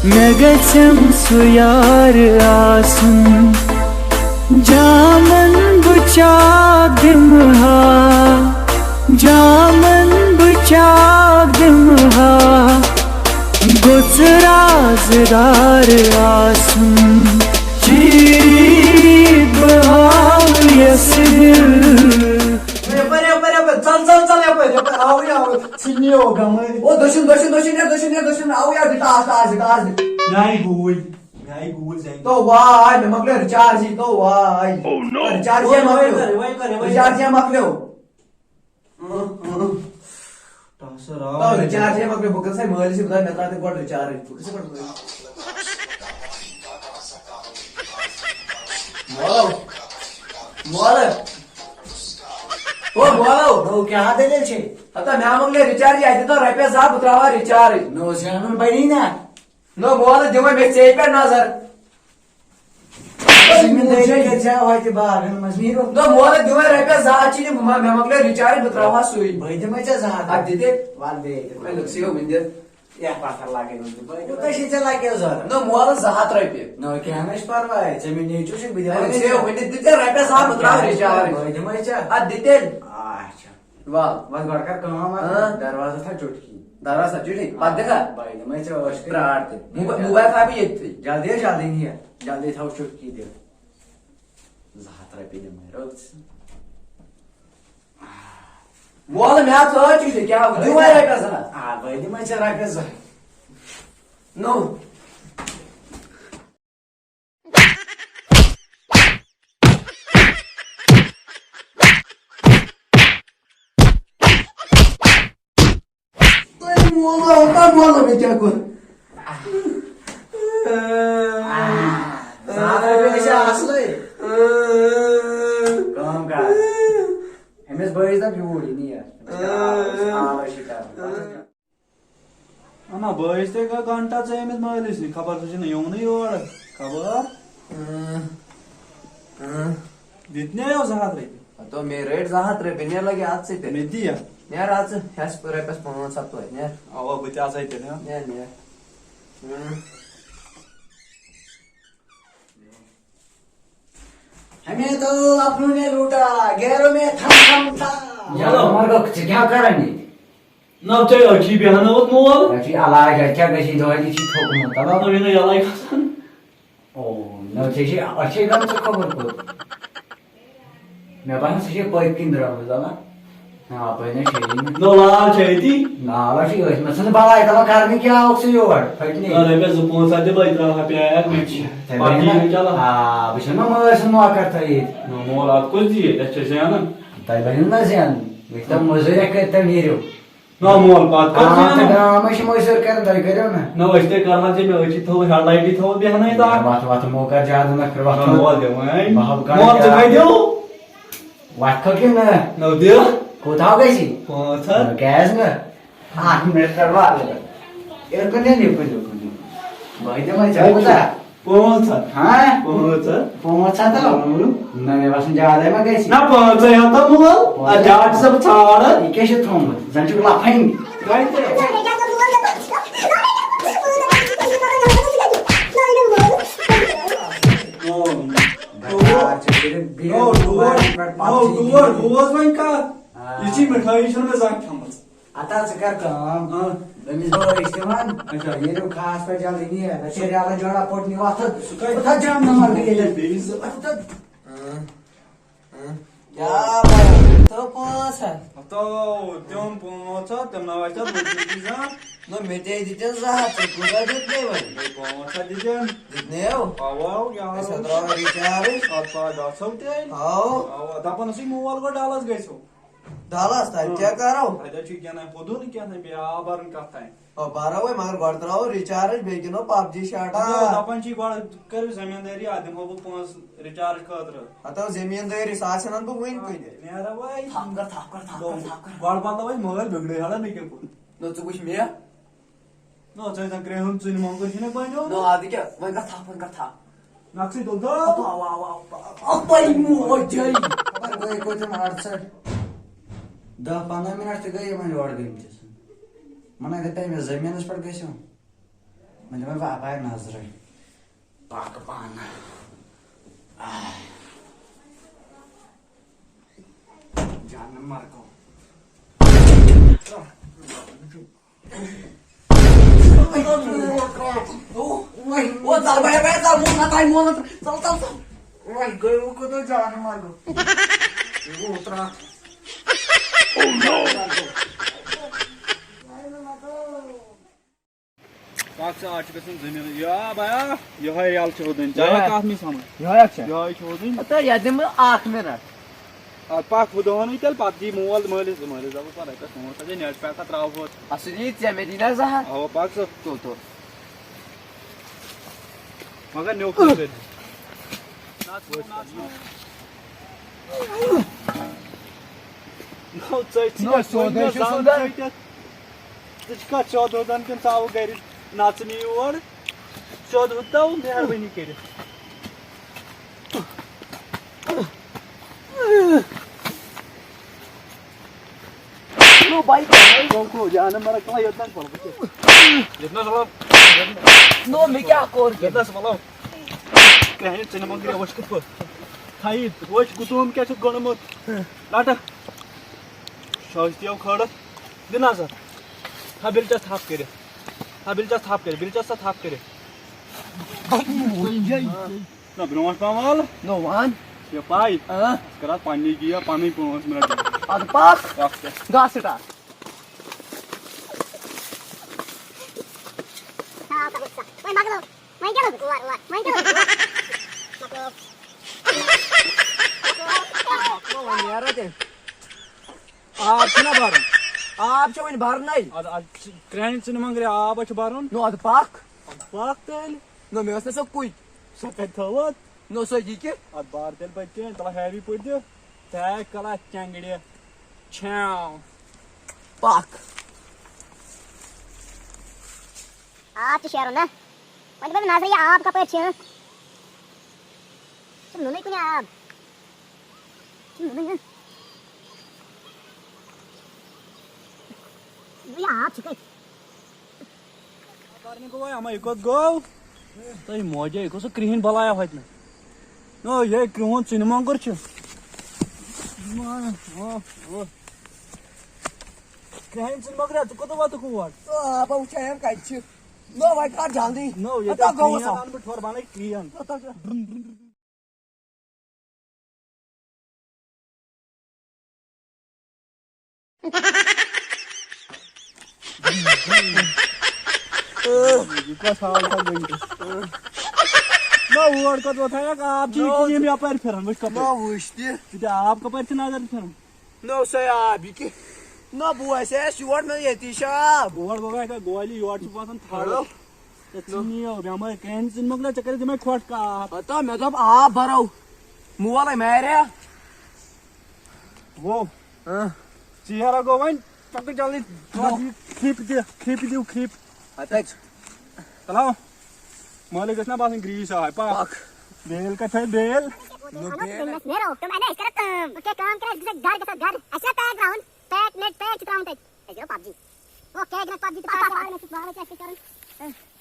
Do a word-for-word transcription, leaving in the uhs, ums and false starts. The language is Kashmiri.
مےٚ گژھٮ۪م سُہ یار آسُن، جامن بہٕ چاک دِمہٕ ہا، جامن بہٕ چاک دِمہٕ ہا، گوٚژھ رازدار آسُن، چیٖری بہٕ ہاوٕ یَس دِل۔ یپٲرۍ، یپٲرۍ، یپٲرۍ، ژل، ژل، ژل، یپٲرۍ، یپٲرۍ، آوٕے، آوٕے، ژٕ نِیو گمٲے۔ او، دٔچھُن، دٔچھُن، دٔچھُن، نیرٕ، دٔچھُن، نیرٕ، دٔچھُن، آوٕے، آو، دِ ٹاس، ٹاس، دِ ٹاس، دِ۔ مےٚ آیہِ گوٗلۍ، مےٚ آیہِ گوٗلۍ زنٛگہِ۔ تو واے، مےٚ مۄکلیو recharge، تو واے۔ Oh no! Recharge وۄنۍ، وۄنۍ مۄکلیو۔ کر، وۄنۍ کر، وۄنۍ کر۔ Recharge مۄکلیو۔ اۭں، اۭں۔ ٹاسر آو۔ تو recharge مۄکلیو، بہٕ کَرٕ سا مٲلِس سۭتۍ، بہٕ دَپہٕ مےٚ ترٛاو تہٕ گۄڈٕ recharge، بہٕ کَرٕ سا گۄڈٕ مٲلِس۔ مولو۔ مولہٕ۔ او مولو۔ نو کیٛاہ دٔلیٖل چھے؟ ہتا مےٚ مۄکلے recharge، اَتہِ دِتو رۄپیَس زٕ ہَتھ، بہٕ ترٛاوہا recharge۔ نہ اوس یہِ اَنُن بَنی نا۔ نہ مولہٕ دِمے مےٚ ژےٚ پٮ۪ٹھ نظر۔ زٔمیٖندٲری کٔرۍ زِ وَتہِ باغَن منٛز نیٖرِو۔ نہ مولہٕ دِمے رۄپیَس زٕ ہَتھ چھِ نہٕ، بہٕ ما-، مےٚ مۄکلے recharge، بہٕ ترٛاوہا سُے۔ بہٕ دِمے ژےٚ زٕ ہَتھ۔ اَدٕ دِ تیٚلہِ۔ وَلہٕ بیٚیہِ دِ۔ وۄنۍ لوٚگ سُہ یہِ وٕنہِ دِتھ۔ یا پَتھر لاگے نہٕ ژٕ بٔلۍ۔ یوٗتاہ چھُے ژےٚ لَگہِ ضوٚرَتھ۔ نہ، مولہٕ زٕ ہَتھ رۄپیہِ۔ نہ، کینٛہہ نہ چھُ پَرواے، ژےٚ مےٚ نیچوٗ چھُکھ، بہٕ دِمے وۄنۍ ژےٚ۔ ژےٚ وٕنہِ دِ ژےٚ رۄپیَس زٕ ہَتھ، بہٕ ترٛاوٕ recharge۔ بہٕ دِمے ژےٚ۔ اَدٕ دِ تیٚلہِ۔ آ، اچھا۔ وَل۔ وَلہٕ گۄڈٕ کَر کٲم اَکھ، ہاں۔ دروازَس تھاو چُٹکی۔ دروازَس تھاو چُٹکی، پَتہٕ دِکھا؟ بہٕ دِمے ژےٚ ٲش کٔرِتھ۔ پرٛار تہِ۔ موبایل، موبایل تھاو بہٕ ییٚتھی۔ جلدی، جلدی نیر، جلدی تھاو چُٹکی دِتھ۔ زٕ ہَتھ رۄپیہِ دِمے، رٕژ۔ مولہٕ مےٚ ہا ژٲج یہِ، کیٛاہ دِمے رۄپیَس زٕ ہَتھ؟ آ، بہٕ دِمے ژےٚ رۄپیَس زٕ ہَتھ۔ نو۔ تۄہہِ مولو، تۄہہِ مولو مےٚ کیٛاہ کوٚر؟ زٕ ہَتھ رۄپیہِ ٲسۍ اَصلٕے۔ کٲم کر۔ أمِس بٲیِس دَپ یوٗرۍ، یہِ نیر۔ أمِس کر آلٲیشی، آلٲیشی کر۔ اَنا، بٲیِس تہِ گٔے گھنٹہ ژےٚ أمِس مٲلِس نِش، خبر سُہ چھُنہٕ یِوانٕے یور، خبر۔ اۭں، اۭں۔ دِتۍ نے یو زٕ ہَتھ رۄپیہِ۔ ہتو مےٚ رٔٹۍ زٕ ہَتھ رۄپیہِ، نیر لگہِ اَتھ سۭتۍ۔ مےٚ دِیا۔ نیر اَژٕ، ہٮ۪س رۄپیَس پانٛژھ ہَتھ توتہِ، نیر۔ اَوا، بہٕ تہِ اَژَے تیٚلہِ، ہا؟ نیر، نیر۔ اۭں۔ ہمیں تو اپنوں نے لوٹا، غیروں میں تھم تھم تھا۔ یارٕ مگر ژٕ کیٛاہ کران ییٚتہِ؟ نہ، ژےٚ أچھی بیٚہنٲوٕتھ مول۔ أچھی علاج، اَتہِ کیٛاہ گژھی دۄہلہِ چھِ تھوٚکمُت، تَلہٕ۔ نہ، یہِ نہٕ یَلَے کھسان۔ او، نہ، ژےٚ چھے، أچھے گژھان ژٕ خبر کوٚت۔ مےٚ باسان، سُہ چھے پٔتۍ کِنۍ درٛامٕژ، دَپان۔ آ، پٔتۍ نَے چھے نہٕ۔ نہ، لال چھے أتی۔ لال چھُ أتھۍ منٛز، ژھٕنُس بَلاے، دَپان، کَرنہِ کیٛاہ آوُکھ ژٕ یور؟ پھٔٹنہِ۔ نہ، رۄپیَس زٕ پانٛژھ ہَتھ دِ، بہٕ ترٛاوٕ ہا پیک۔ اچھا، تۄہہِ پَتہٕ بَنہِ دِیِو نا؟ مےٚ چلو۔ آ، بہٕ چھُس نا مٲلۍ سُنٛد نوکر تۄہہِ ییٚتہِ۔ نہ، مول، اَتھ کُس دِیہِ؟ أسۍ چھِ زینان۔ تۄہہِ بَنیو نا زینُن؟ یہِ چھِ تۄہہِ مٔزوٗرۍ کٔرِتھ تۄہہِ نیٖرِو۔ نہ مول، پتہٕ کر آ، ژٕ تہٕ اَنُن؟ گام ہے چھِ مٔزوٗرۍ کران، تۄہہِ کٔرِو نہ۔ نہ، أسۍ تہِ کرہو ژےٚ، مےٚ أسۍ چھِ تھوٚو ہیڈ لایٹٕے تھوٚو بیٚہنَے تَتھ۔ وَتھ، وَتھ، مو کر زیادٕ نکھٕ، وَتھ۔ نہ مول، دِ وۄنۍ۔ بہٕ ہاو کر مول، ژٕ زیادٕ۔ کَتہِ دِو؟ وَتھ کھو کِنہٕ نہ؟ نہ دِ۔ کوٗتاہ گژھِ؟ پانٛژھ ہَتھ۔ نہ، کیٛازِ نہٕ؟ اَکھ مِنٹ کر وَتھ۔ یِکُن دِن، یِکُن، یِکُن دِن۔ بہٕ دِمَے ژےٚ کوٗتاہ؟ پانٛژھ ہَتھ۔ ہاں؟ پانٛژھ ہَتھ۔ پانٛژھ ہَتھ ہا؟ اۭں۔ نہ، مےٚ باسان زیادَے ما گژھِ؟ نہ، پانٛژَے ہَتھ ہا مول۔ پانٛژھ ہَتھ؟ اَدٕ زیادٕ چھُسا بہٕ ژھانٛڈان۔ یہِ کیٛاہ چھُ تھوٚمُت؟ زَن چھُکھ لَفٲنۍ۔ کَتہِ؟ بکار چھِ صرف نو، گیم ٹوٹھ، پَبجی نو، ٹوٹھ، گِنٛدان۔ بوز وۄنۍ کَتھ۔ آ۔ یہِ چھِ مِٹھٲیی چھَنہٕ مےٚ زانٛہہ کھٮ۪مٕژ۔ ہتا ژٕ کر کٲم، ہاں۔ أمِس گوٚو رِشتہٕ وَن۔ اچھا۔ ییٚلہِ خاص پٲٹھۍ جلدی نیر، نہ چھِ ریالَس جوڑا پوٚٹ نِوان تھوٚد۔ سُہ کَتہِ؟ کوٗتاہ جام نمبر گٔے ییٚلہِ بیٚیِس زٕ، اَتھ تہٕ۔ ہاں۔ ہاں۔ کیٛاہ بَنیو؟ تو پانٛژھ ہَتھ۔ ہتو، تِم پانٛژھ ہَتھ، تِم نہ واتہِ تَتھ بٔتھِ زانٛہہ۔ نہ، مےٚ تے دِتِن زٕ ہَتھ، ژےٚ کوٗتاہ دیُت مےٚ وۄنۍ؟ ہے، پانٛژھ ہَتھ دِتِن۔ دیُت مےٚ یو؟ اَوا، یو، یارٕ۔ أسۍ ہا درٛاو رِچارٕج۔ اَدٕ پَتہٕ گژھو تیٚلہِ۔ ہاو۔ اَوا، دَپان ٲسٕے مول گوٚو ڈَلَس گژھو۔ ڈلس تتہِ کیٛاہ کرو؟ تتہِ چھُ کینٛہہ پوٚدُن کینٛہہ بیٚیہِ آب برُن کتھ تام۔ او برو وۄنۍ، مگر گۄڈٕ ترٛاوو ریچارج، بیٚیہِ گِنٛدو پب جی شاٹا۔ نہ، دپان چھِ گۄڈٕ کٔرِو زٔمیٖندٲری، اتھ دِمہو بہٕ پونٛسہٕ ریچارج خٲطرٕ۔ ہتو زٔمیٖندٲری، سۄ آسہِ انان بہٕ وُنۍ کُنہِ۔ نیرو وۄنۍ۔ تھپھ کر، تھپھ کر، تھپھ کر، تھپھ کر۔ گۄڈٕ بدلاو أسۍ مٲلۍ بگڑے ہڑا نہٕ کینٛہہ پٲٹھۍ۔ نہ، ژٕ وٕچھ مےٚ۔ نہ، ژٕ ٲسۍ زن کرٛیہُن ژٕنہِ مۄنٛگُر چھُنہ بنیومُت۔ نہ، ادٕ کیٛاہ، وۄنۍ کر تھپھ، وۄنۍ کر تھپھ۔ نقصٕے تُل تھپھ۔ اَوا، اَوا، اَوا، اَوا، اَپَے موجے۔ خبر گٔے کوٚت یِم اَڑسَر۔ دَہ پنٛداہ مِنَٹ تہِ گٔے یِمَن یورٕ گٔمتِس۔ وَنان دَپے مےٚ زٔمیٖنَس پٮ۪ٹھ گٔژھِو۔ وۄنۍ دِمے بہٕ اپارِ نظرٕ۔ پکھ پانہٕ۔ آہ۔ جانہٕ مرگو۔ او، او، ژل، بیا، بیا، ژل، مول نہ تھاے، مول نہ تھاے۔ ژل، ژل، ژل۔ وۄنۍ گٔے وۄنۍ کوٗتاہ جانہٕ مرگو۔ یہِ گوٚو ترٛٹھ۔ پکھ ژٕ، آز چھُ گژھُن زٔمیٖن۔ یا بیا، یِہوٚے یَلہٕ چھُ ہُدٕنۍ۔ ژےٚ یِہوٚے۔ کَتھ منٛز سَمٕجھ؟ یِہوٚے اَکھ چھا؟ یِہوٚے چھُ ہُدٕنۍ۔ ہَتا یَتھ دِمہٕ بہٕ اَکھ مِنَٹ۔ آ، پکھ ہُہ دۄہنٕے تیٚلہِ، پتہٕ دی مول مٲلِس، مٲلِس دَپُس، پَتہٕ رۄپیَس پانٛژھ ہَتھ، یا نیٹ پیک ہا ترٛاوہوس۔ اَصٕل یی ژےٚ مےٚ دی نہ زٕ ہَتھ۔ اَوا، پکھ ژٕ۔ تُل، تُل۔ مگر نیوٗ کٔرۍ۔ نو، ژٔٹۍ ژٕ نو، مےٚ سیوٚدُے وۄنۍ چھُ مےٚ سیوٚدُے۔ زنٛگ ژٔٹِتھ۔ ژٕ چھُکھا سیوٚد روزان کِنہٕ ژٕ آوُکھ گرِ نژنہِ یور؟ سیوٚد ہُہ تَو مہربٲنی کٔرِتھ۔ نو بھائی، کون کو جانا مرا کہاں یتنا پڑ بچے۔ یتنا سلام۔ نو میں کیا کور کے؟ یتنا سلام۔ کہیں چنے مانگ رہے وش کپ۔ تھائی وش گتوم کیا چھ گنمت۔ لاٹا۔ شاہستیو کھڑت۔ دِنہٕ حظ اَتھ۔ تھاو بِلچَس تھَپھ کٔرِتھ۔ تھاو بِلچَس تھَپھ کٔرِتھ، بِلچَس سا تھَپھ کٔرِتھ۔ نہ، برونٛٹھ پَہَم وَل۔ نو وَن۔ یہِ پَے۔ آ۔ أسۍ کَرو اَتھ پَننی گیپ، پَنٕنۍ پانٛژھ مِنَٹ۔ اَدٕ پَکھ۔ پَکھ تہِ۔ گاسہٕ ٹَکھ۔ وۄنۍ مۄکلو۔ وۄنۍ کیٛاہ لوٚگ؟ اور، اور۔ وۄنۍ کیٛاہ لوٚگ؟ مۄکلو۔ مۄکلو وۄنۍ نیرو تیٚلہِ۔ آب چھُنہ بَرُن۔ آب چھُ وۄنۍ بَرنَے۔ اَدٕ، اَدٕ چھِ کرٛہنہِ ژٕنہِ مۄنٛگرِ آب چھُ بَرُن۔ نو، اَدٕ پَکھ۔ پَکھ تیٚلہِ۔ نو، مےٚ ٲس نہ سۄ کُج۔ سۄ کَتہِ تھٲوٕتھ؟ نو، سۄ یہِ کہِ۔ اَدٕ بَر تیٚلہِ پٔتۍ کِنۍ، تَلہٕ ہیوی پٔتۍ دِ۔ تھیک کَلہٕ اَتھ چنٛگرِ۔ چھاو۔ پَکھ۔ آب چھُ شیرُن نا۔ وۄنۍ دِمے بہٕ نظرِ، یہِ آب کَپٲرۍ چھُ؟ چھُ نوٚنُے کُنہِ آب۔ چھُ نوٚنُے نا۔ یہِ آب چھُ کَتہِ؟ کرنہِ گوٚو وۄنۍ اَما، یہِ کوٚت گوٚو؟ تۄہہِ موجے، یہِ کُس سُہ کرٛہِنۍ بَلایا ہوتہِ نہٕ؟ نو، یہِ کرٛہُن ژٕنہِ مۄنٛگُر چھُ۔ کرٛہِنۍ ژٕنہِ مۄنٛگرا، ژٕ کوٚت ووتُکھ اور؟ آ، بہٕ وٕچھے یِم کَتہِ چھِ۔ نو، وۄنۍ کر جلدی۔ نو، ییٚتہِ ہتا گوٚو کرٛہِن سا۔ اَنہٕ بہٕ ٹھوٚر، بَنَے کرٛہِن۔ ہتا چھُ۔ یہِ کۄس حال چھےٚ وٕنکیٚس؟ نہ، اور کوٚت ووت ہا؟ آب چھِ یہِ نہ، کِنۍ یِم یَپٲرۍ پھِران، وٕچھ کپٲرۍ۔ نہ، وٕچھ تہِ۔ ژٕ تہِ آب کپٲرۍ چھِ نظر پھِران؟ نہ، سۄے آب یہِ کہِ۔ نہ، بہٕ وَسے اَسہِ یور، نہ، ییٚتی چھِ آب۔ اور گوٚو اَتہِ گولی، یورٕ چھِ باسان تھل۔ ہیلو۔ ژےٚ ژھٕنی یو بٮ۪مٲرۍ کَنہِ ژھٕنۍ مۄکھ نہ، ژےٚ کَرِ تِمَے کھۄٹھ کاپ۔ ہتا، مےٚ دوٚپ آب بَرو۔ مول ہے ماریا۔ گوٚو۔ ہاں۔ ژیر ہا گوٚو وۄنۍ، پَکہٕ جلدی۔ نو۔ کھرٛیٖپۍ دِ، کھرٛیٖپۍ دِیِو، کھرٛیٖپۍ۔ ہتا۔ چلاو۔ مٲلِس گژھِ نہ باسٕنۍ گرٛیٖس آے، پَکھ۔ پَکھ۔ بیل کَتہِ تھٲے بیل؟ نو بیل۔ نیرو، تِم اَنہِ أسۍ کَرو کٲم۔ کیٛاہ کٲم کَرو؟ أسۍ گژھو گرٕ، گژھو گرٕ۔ اَسہِ چھُنہ پیک ترٛاوُن؟ پیک، نیٹ پیک چھُ ترٛاوُن تَتہِ۔ أسۍ گِنٛدو پب جی۔ او، کیٛاہ گِنٛدو پب جی تہٕ آ، پیک پَکھ، ترٛاوُن؟ پَکھ، پَکھ، پَکھ، پَکھ۔